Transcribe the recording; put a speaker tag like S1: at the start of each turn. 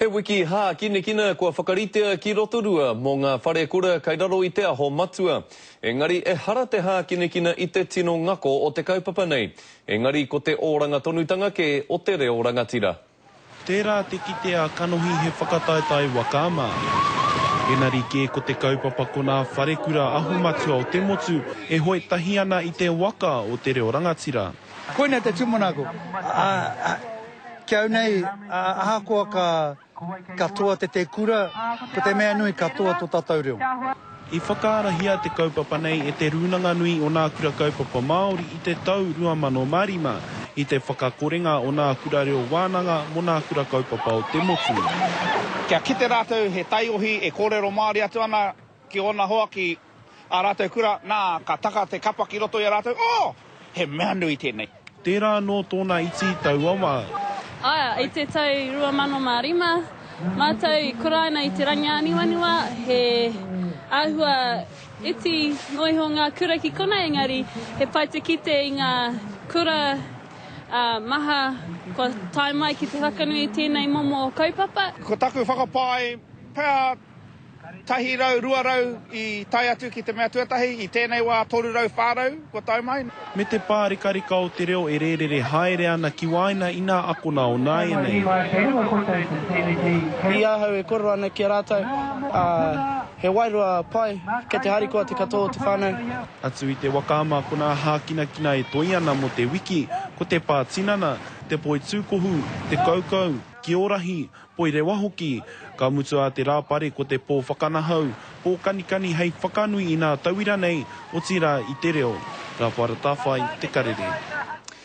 S1: He wiki hākinakina kua whakaritea ki Rotorua mō ngā wharekura kei raro i Te Aho Matua. Engari ehara te hākinakina i te tino ngako o te kaupapa nei, engari ko te oranga tonutanga kē o te reo rangatira.
S2: Tērā te kite a kanohi he whakataetae waka ama. Enari kē ko te kaupapa ko nā wharekura aho matua o te motu e hoe tahi ana i te waka o te reo rangatira.
S3: Koina te tūmanako, ā, ki au nei, ahakoa ka, ka toa te te kura, ko te mea nui ka toa tō tātou reo.
S2: I whakaarahia te kaupapa nei e Te Rūnanga Nui o Nā Kura Kaupapa Māori i te tau 2005, i te whakakorenga o nā kura reo wānanga mō nā kura kaupapa o te motu.
S4: Kia kite rātou he taiohi e kōrero Māori atu ana ki ōna hoa ki ā rātou kura, nā, ka taka te kapa ki roto i a rātou, oh! He mea nui tēnei.
S2: Tērā anō tōna iti i taua wā.
S5: Āe, i te tau 2005, mātou i kuraina i te Rangiāniwaniwa, he āhua iti noa iho ngā kura ki konei, engari he pai te kite i ngā kura maha kua tae mai ki te whakanui i tēnei momo kaupapa.
S4: Ko taku whakapae pea 100, 200 i tae atu ki te mea tuatahi, i tēnei wā 300, 400 kua tae mai.
S2: Me te pārekareka o te reo e rērere haere ana ki waena i nā akona o nāianei.
S6: I ahau e kōrero ana ki a rātou, ā, he wairua pai, kei te harikoa te katoa o te whānau.
S2: Atu i te waka ama ko nā hākinakina e toi ana mō te wiki, ko te pā tinana, te poitūkohu, te kaukau, kiorahi, Poirewa hoki. Ka mutu a te Rāpare ko te pō whakanahau, pō kanikani hei whakanui i nā tauira nei, otirā i te reo. Rāwhara Tawhai, Te Karere.